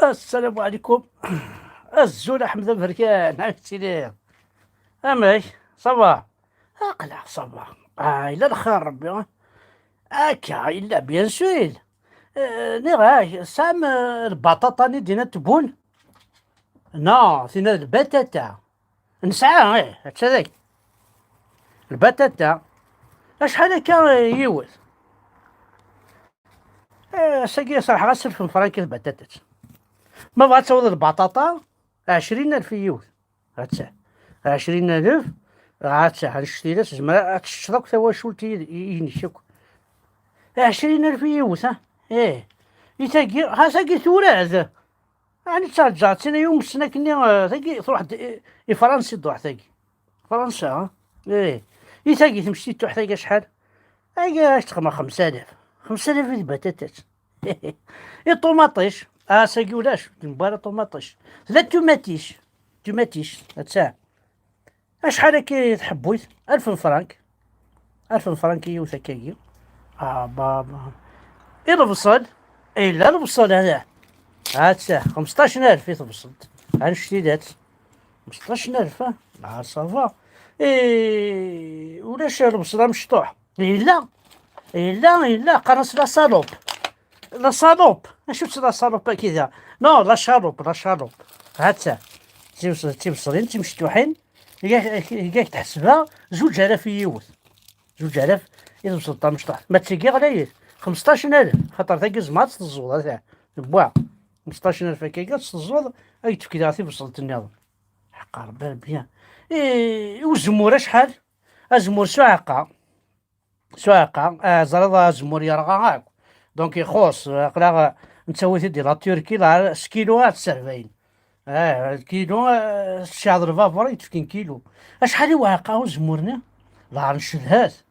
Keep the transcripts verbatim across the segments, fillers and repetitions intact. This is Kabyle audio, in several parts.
السلام عليكم. Azul a Ḥmed Aberkan, amek tiliḍ? Amek? Ça va? Aql-aɣ ça va. Ah, yella lxir Rebbi. Akka, yella, bien sûr. Eh, nniɣ-ak, tesɛam, eh, lbaṭaṭa-nni dinna n tbun? Non, tinna d lbatata. Nesɛa, ih, atta dagi. Lbatata. Acḥal akka, eh, yiwet? Eh, ass-agi ṣerḥeɣ-as alef n frank i tbatatat. Ma bɣa ad tawiḍ lbaṭaṭa, ɛecrin alef i yiwet. Atta. Ɛecrin alef, atta, annect-ila, tezmer ad teččeḍ akk tawacult i, i, inek akk. Ɛecrin alef i yiwet, ha? Ih. I tagi, ha, tagi tura, d, ɛni ttreǧǧaɣ-tt-in i umesnak-nni, eh, tagi, truḥ-d i, i Fransa, i d-truḥ tagi. Fransa, ha? Ih. I tagi, tmectit tuḥ tagi acḥal? Agi, ad teqma xemsa alaf. Xemsa alaf i tbatatat. I ṭumaṭic, ah, sagi ulac, ur newwi ara ṭumaṭic. Tella tumatic, tumatic, atta. Acḥal akka i tḥebbuyt? Alef n frank. Alef n frank i yiwet akkagi. Ah, ba, ba. I lebṣel? Yella lebṣel, hada. Atta, xemseṭṭac alaf i tebṣelt. Annect-ilat. Xemseṭṭac alaf, ah? Ah, ça va. Eh, ulac lebṣel amecṭuḥ. Yella, yella, yella, qqaren-as la salope. La salope. Acu-tt la salope-agi da? Non, la chaloupe, la chaloupe. Ha-tt-a. D tibṣ-, d tibṣelin, d timecṭuḥin. Iga-, iga-, iga-k tḥesbeɣ zuǧ alaf i yiwet. Zuǧ alaf i tebṣelt tamecṭuḥt. Ma d tigi ɣlayet, xemseṭṭac alaf, xaṭer tagi tzemreḍ ad tt-teẓẓuḍ, ata. Wa, xemseṭṭac alaf akka, ad tt-teẓẓuḍ, ad k-d-tefk daɣ tibṣelt nniḍen. Ḥeqqa Rebbi, bien. I, i uzemmur acḥal? Azemmur s uɛeqqa. S uɛeqqa, ah, ẓriḍ azemmur yerɣa akk. Donc ixuṣ, aql-aɣ nettawi-t-id di la Turquie, la, s kilo ad t-serbayen. Ah, kilo, ah, tecɛeḍ lbabur i d-fkin kilo. Acḥal i uɛeqqa uzemmur-nni? Ḍehren cedhat.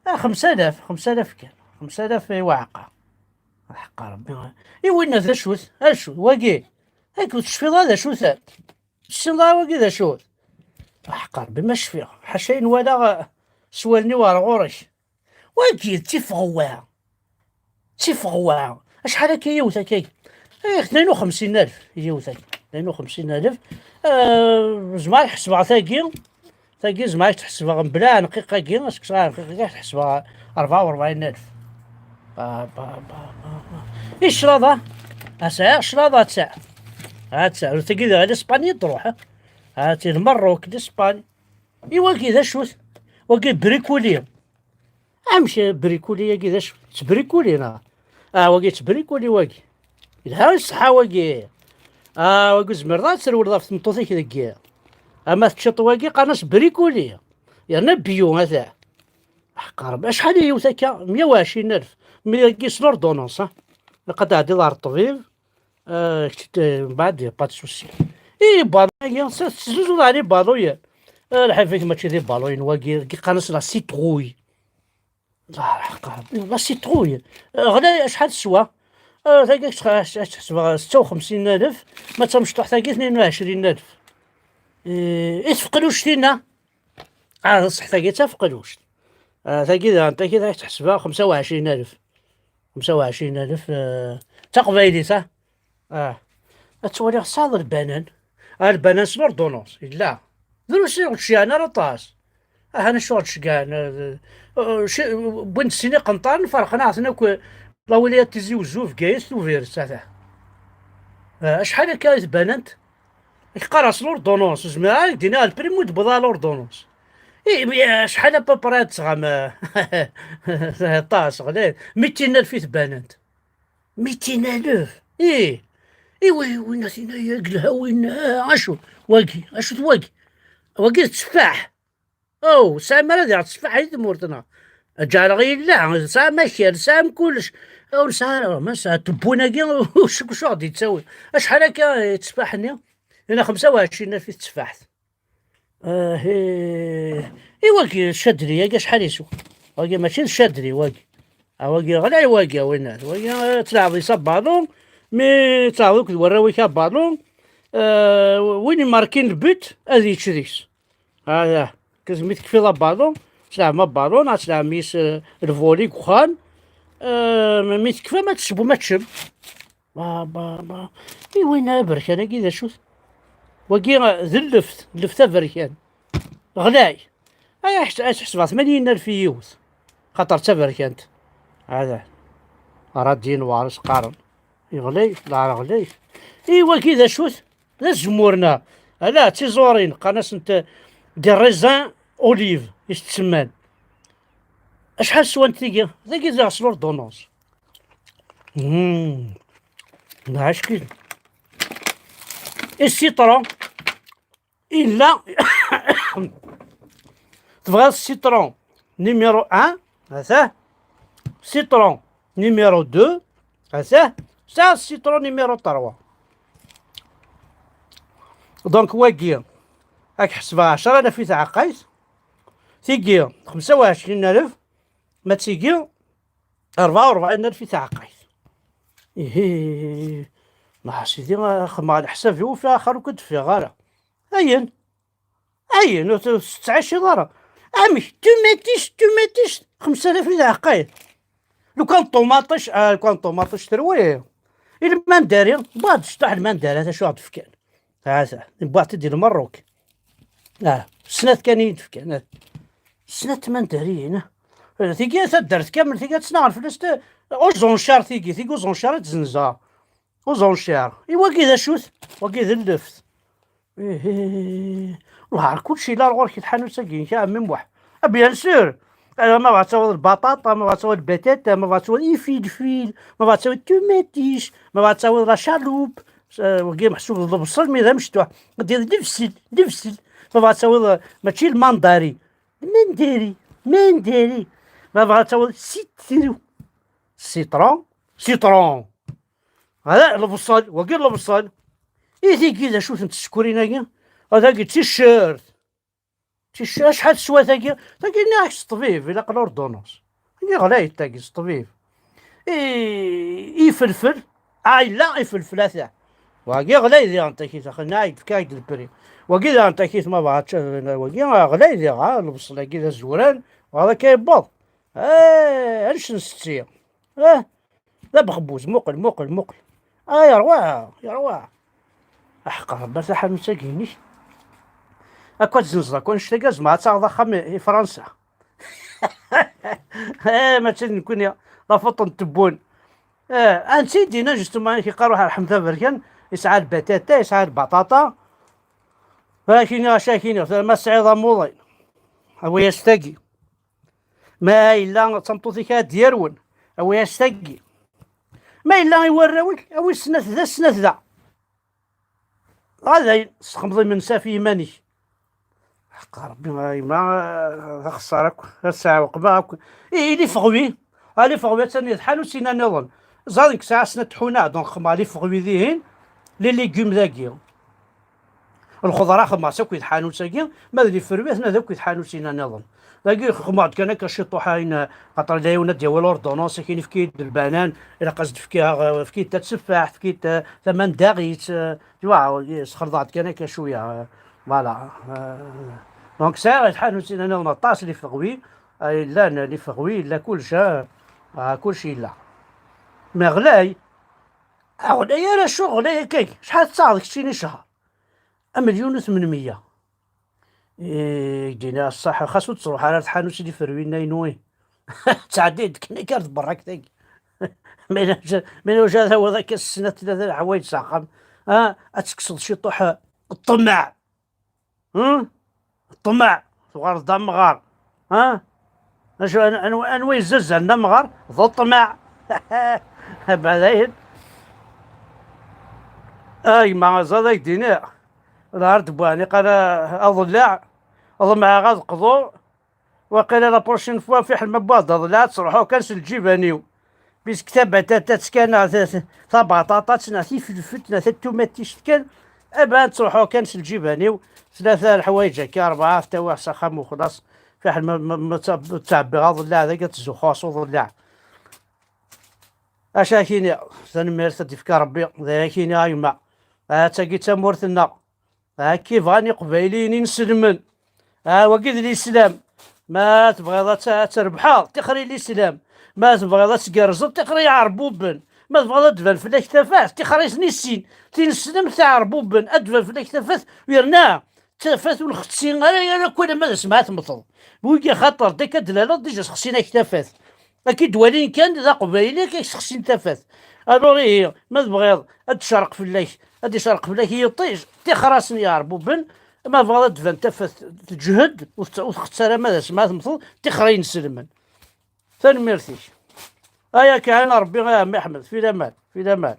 Ah, xemsa alaf, xemsa alaf kan. Xemsa alaf i uɛeqqa. Ḥeqqa Rebbi. I winna d acu-t? Acu, wagi? Yak ur tecfiḍ ara d acu-t? Tessineḍ ara wagi d acu-t? Ḥeqqa Rebbi ma cfiɣ. Ḥaca ayen walaɣ, eh, s wallen-iw ar ɣur-k. Wagi d tifeɣwa. D tifeɣwa. Acḥal akka yiwet akka? Eh, tnayen u xemsin alaf yiwet akka. Tnayen u xemsin alaf. Eh, zemreɣ ad ḥesbeɣ tagi. Tagi zemreɣ ad tt-ḥesbeɣ mebla aneqqiq-agi, ad s-kkseɣ aneqqiq-agi, ad tt-ḥesbeɣ rebɛa u rebɛin alaf. Ba, ba, ba, ba, ba. I cclaḍa? A sɛiɣ cclaḍa, atta. Atta, ur tagi d Lispanya i d-truḥ. Atta, Lmerruk, Lispanya. I wagi d acu-t? Wagi brikuli. Amek brikuli-agi d acu? Ttbrikuli, neɣ? Ah, wagi ttbrikuli, wagi. Yelha ṣṣeḥḥa, wagi. Ah, wagi tzemreḍ ad trewleḍ ɣef tmeṭṭut-ik deg yiḍ. Ama teččiḍ wagi, qqaren-as brikuli. Yerna biyu, ata. Ḥeqqa Rebbi, acḥal i yiwet akka? Meyya u ɛecrin alaf. Mi dagi s l'ordonnance, ha? Ilaq ad tɛeddiḍ ɣer ṭṭbib. Ah, kečč, eh, mbeɛd, pas de souci. I balon-agi, s-, tettzuzuḍ ɛni balon-ya? Ah, lḥif-ik, mačči d balon-in wagi, qqaren-as la citrouille. La, ḥeqqa Rebbi, la citrouille. Ah, ɣlay, acḥal teswa? Ah, tagi ad tt-, ad tt-ḥesbeɣ setta u xemsin alaf, ma d tamecṭuḥt-agi tnayen u ɛecrin alaf. Eh, i tfeqluct-inna? Ah, d ṣṣeḥ, tagi d tafeqluct. Ah, tagi daɣen, tagi ad tt-ḥesbeɣ xemsa u ɛecrin alaf. Xemsa u ɛecrin alaf, eh, d taqbaylit, ah? Ah. Ad twaliɣ tesɛiḍ lbanan. Ah, lbanan s l'ordonnance, yella. Drus ur ɣ-d-ceggɛen ara aṭas. Aha, acu ɣ-d-ceggɛen? Eh, eh, ci-, wwin-d sin iqenṭaren, ferqen-aɣ-ten akk, eh, la wilaya n Tizi Wezzu, Bgayet, Tubiret, ata. Eh, acḥal akka i tbanant? Ak qqareɣ s l'ordonnance, zemreɣ ad ak-d-iniɣ le prix mu d-wwiḍ ɣer l'ordonnance. I, mi, acḥal à peu près ad tesɣam, eh, aṭas, ɣlay, mitin alaf i tbanant. Mitin alaf? Ih. I wi-, winna tinna, yelha winna, acu? Wagi, acu-t wagi? Wagi d tteffaḥ. Oh, sɛim ara diɣ tteffaḥ i tmurt-nneɣ. Ǧeɛleɣ yella, sɛam akal, sɛam kullec. Ur nesɛi ara, ma nesɛa tewwin-agi, ur cukkeɣ ɣ-d-yettawi. Acḥal akka, eh, tteffaḥ-nni? Ina xemsa u ɛecrin alaf i tteffaḥt. Ah, eh, i wagi, Chadri-agi acḥal yeswa? Wagi mačči d Chadri, wagi. Ah, wagi ɣlay, wagi, a winnat. Wagi, eh, tleɛbeḍ-is abalun, mi tleɛbeḍ akked warraw-ik abalun, eh, win imarkin le but, ad yečč deg-s. Ah, ya. Kez mi tekfiḍ abalun, tleɛbem abalun, ad tleɛbem yis, eh, le volley deg uxxam. Eh, mi tekfam, ad tessewwem ad teččem. Ba, ba, ba. I winna aberkan-agi d acu-t? Wagi, eh, d lleft, lleft aberkan. Ɣlay. Ay, aḥ-, ad ḥesbeɣ tmanyin alef i yiwet. Xaṭer d taberkant. Hada. Radin war s qqaren. Yeɣlay, leɛra ɣlay. I wagi d acu-t? D azemmur-nneɣ. Ala, d tiẓurin, qqaren-asent, eh, des raisins olives, i s-tsemman. Acḥal swant tigi? Tagi d ɣer l'ordonnance. Hmm. Neɣ acki. Et citron. Illa. Tebɣiḍ citron numéro un, ata. Citron numéro deux, ata. Tesɛiḍ citron numéro trois. Donc, wagi, ad k-ḥesbeɣ ɛecra alaf i taɛeqqayt. Tigi, xemsa u ɛecrin alaf. Ma d tigi, rebɛa u rebɛin alaf i taɛeqqayt. Ihi, ma sidi, xemmeɣ leḥsab-iw, ufiɣ axir ur k-d-ffiɣeɣ ara. Ayen? Ayen, ur t-, ur tettɛiciḍ ara. Amek? Tumatist, tumatist, xemsa alaf i taɛeqqayt. Lukan ṭumaṭic, ah, lukan ṭumaṭic terwi. I lmandari, wwiɣ-d cṭuḥ lmandari, d acu i ɣ-d-fkan? Hata, wwiɣ-t-id di Lmerruk. Ah, snat kan i yi-d-fkan, ah. Snat tmandariyin, ah. Eh, tigi taddart kamel, tigi ad tt-naɣen fell-as, te-, aux enchères tigi, tigi aux enchères ad tt-nẓer. Aux enchères. I wagi d acu-t? Wagi d lleft. Ihi. Lɛar kulci yella ɣur-k i tḥanut-agi-inek, a ɛemmi Muḥ. Ah, bien sûr. Eh, ma bɣa ad tawiḍ lbaṭaṭa, ma bɣa ad tawiḍ lbatata, ma bɣa ad tawiḍ ifilfil, ma bɣa ad tawiḍ tumatic, ma bɣa ad tawiḍ la chaloupe. Eh, wagi meḥsub d lebṣel, mi d amecṭuḥ. Ad d-yaweḍ lebṣel, lebṣel. Ma bɣa ad tawiḍ, eh, mačči lmandari. Lmandari, mandari. Ma bɣa ad tawiḍ citron. Citron, citron. Hada lebṣel, wagi lebṣel. I tigi d acu-tent tsekrin-agi? Hada-gi d ticcert. Ticcert, acḥal teswa tagi? Tagi nniɣ-ak s ṭṭbib, ilaq l'ordonnance. Tagi ɣlayet tagi s ṭṭbib. I, ifelfel, ah, yella ifelfel ata. Wagi ɣlay diɣen takit, axi nniɣ-ak-d fkiɣ-ak-d lpri. Wagi diɣen takit ma bɣa tečča, wagi ɣlay diɣen, ah, lebṣel-agi d azuran, bɣa akka yewweḍ. Eh, anect n setti. Eh, d abeɣbuz, muqel, muqel, muqel. Ah, yerwa, yerwa. Aḥeqq Rebbi, ar taḥanut-agi-inek. Akka ad tzenzeḍ, akka annect-agi, zemreɣ ad taɣeḍ axxam i, i Fransa. Eh, mačči d nekkni, la faute n Tebboune. Eh, ansi d-yenna, justement, amek yeqqar uḥerḥem d aberkan, yesɛa lbatata, yesɛa lbaṭaṭa. Akini, acu akini, ma tesɛiḍ amuḍin, awi-yas tagi. Ma yella d tameṭṭut-ik ad d-yerwen, awi-yas tagi. Ma yella i warraw-ik, awi snat da, snat da. Dɣa dayen, tesxemḍ imensi ɣef yiman-ik. Ḥeqqa Rebbi, a yemma, d axeṣṣar akk, ad sɛewqmeɣ akk. Ihi, les fruits, ah, les fruits, attan d tḥanut-ina nniḍen. Ẓer nekk sɛiɣ snat tḥuna, donc xemmeɣ les fruits dihin, les légumes dagi. Lxeḍra xemmeɣ-tt akk di tḥanut-agi, ma d les fruits atnan akk di tḥanut-ina nniḍen. Dagi xemmeɣ-d kan akka ciṭuḥ ayen, xaṭer la yiwen ad d-yawi l'ordonnance, akin efk-iyi-d lbanan, ilaq ad s-d-fkiɣ, efk-iyi-d tateffaḥt, efk-iyi-d ta-, tamandaɣit, eh, tu vois, sxelḍeɣ-d kan akka cwiya, eh, voilà. Eh, donc sɛiɣ di tḥanut-ina nniḍen aṭas les fruits, eh, llan les fruits, yella kullec, eh, ah, kullec yella. Mais ɣlay, ah, ɣlay ara acu, ɣlay akka, acḥal tettaɣeḍ keččini ccher? Amelyun u tmenmeyya. Eh, d-ini ṣṣeḥ, xas ur tettruḥ ara ar tḥanut n iferwin-a inu, eh. Ttɛeddi-d kan akka ar tberrakt-agi. Ma yella, ma yella wajal ad tawiḍ akka s snat tlata leḥwayeǧ s axxam, ah, ad tekkseḍ ciṭuḥ, eh, ṭṭmeɛ. Hmm? Ṭṭmeɛ. Tuɣaleḍ d amɣar. Ah? Acu, an-, anwa, anwa yezzazalen amɣar? D ṭṭmeɛ. Baɛdayen. A gma, aẓad ad k-d-iniɣ. Lɛar d-wwan, iqqar, a-, aḍellaɛ, ḍemɛeɣ ad qḍuɣ, waqila la prochaine fois, fiḥel ma wwiɣ-d aḍellaɛ, ad ttruḥuɣ kan s lǧiban-iw. Puisque tabatata kan, ta-, ta-, tabaṭaṭat, neɣ tifelfelt, neɣ tatumatist kan, eh ben, ad ttruḥuɣ kan s lǧiban-iw, tlata leḥwayeǧ akka, rebɛa ad t-awiɣ s axxam u xlaṣ, fiḥel ma, ma, ma tt-, ttɛebbiɣ aḍellaɛ, dagi ad ttzuxxuɣ s uḍellaɛ. Acu ara k-iniɣ, tanemmirt ad d-ifk Rebbi, d aya ara k-iniɣ a gma. Ah, tagi d tamurt-nneɣ. Akka i bɣan Iqbayliyen inselmen. Ah, wagi d lislam. Ma tebɣiḍ ad t-, ad trebḥeḍ, tixer i lislam. Ma tebɣiḍ ad tgerrzeḍ, tixer i Iɛerbuben. Ma tebɣiḍ ad d-tban fell-ak tafat, tixer-iten i sin. Tineslemt iɛerbuben, ad d-tban fell-ak tafat, yerna tafat ur nxetti ara, ara akk alamma d asma temmteḍ. Wigi axaṭer d akka d-tlaleḍ, déjà sexsin-ak tafat. Ad k-id-walin kan d aqbayli, ad k-sexsin tafat. Alors ihi, ma tebɣiḍ ad d-tcerq fell-ak, ad d-icerq fell-ak yiṭij, tixer-asen iɛerbuben, ma tebɣiḍ ad d-tban tafat teǧhed, ur txetti ara ma d asma temmteḍ, tixer-asen ineslemen. Tanemmirt-ik. Aya kan, Ṛebbi a ɛemmi Ḥmed, fi laman, fi laman.